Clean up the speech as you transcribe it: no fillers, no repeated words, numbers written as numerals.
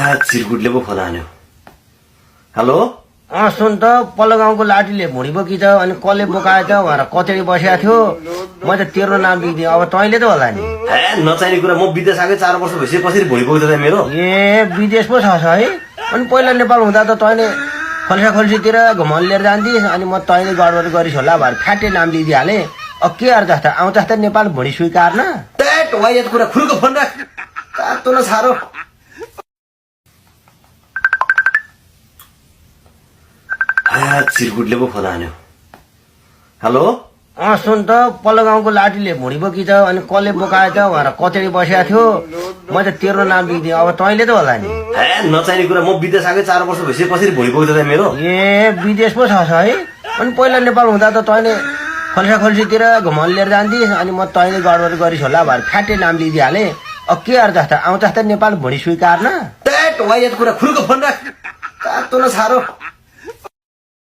चिरकुटले पो phone हान्यो। Hello सुन त पल्लो गाउँको लाटीले भुँडी बोकी छ अनि कसले बोकाए त भनेर कचेरी बसेको थियो। म त तेरो नाम लिदिएँ, अब तैँले त होला नि। नचाहिने कुरा, म विदेश आएकै 4 वर्ष भइसक्यो, कसरी भुँडी बोक्छ त मेरो? ए विदेश पो छ है। अनि पहिला नेपाल हुँदा त तैँले खोल्सा खोल्सीतिर घुमाउनु लिएर जान्थिस्, अनि म तैँले गडबड गरिस् होला भनेर फ्याटे नाम लिइदिइहालेँ। अब के अर्थ त आउँछ त नेपाल भुँडी स्वीकार्न? वायत कुरा खुरुको फोन राख, तातो न साह्रो। चिरकुटले पो फोन हान्यो। हेलो सुन त पल्लो गाउँको लाटीले भुँडी बोकी छ अनि कसले बोकाए त भनेर कचेरी बसेको थियो। म त तेरो नाम लिइदिएँ, अब तैँले त होला नि। नचाहिने कुरा, म विदेश आएकै 4 वर्ष भइसक्यो, कसरी भुँडी बोक्छ त मेरो? ए विदेश पो छ है। अनि पहिला नेपाल हुँदा त तैँले खोल्सा खोल्सीतिर घुमाउनु लिएर जान्थिस्, अनि म तैँले गडबड गरिस् होला भनेर फ्याटे नाम लिइदिइहालेँ। अब के अर्थ त आउँछ त नेपाल भुँडी स्वीकार्न? वायत कुरा खुरुको फोन राख, तातो न साह्रो।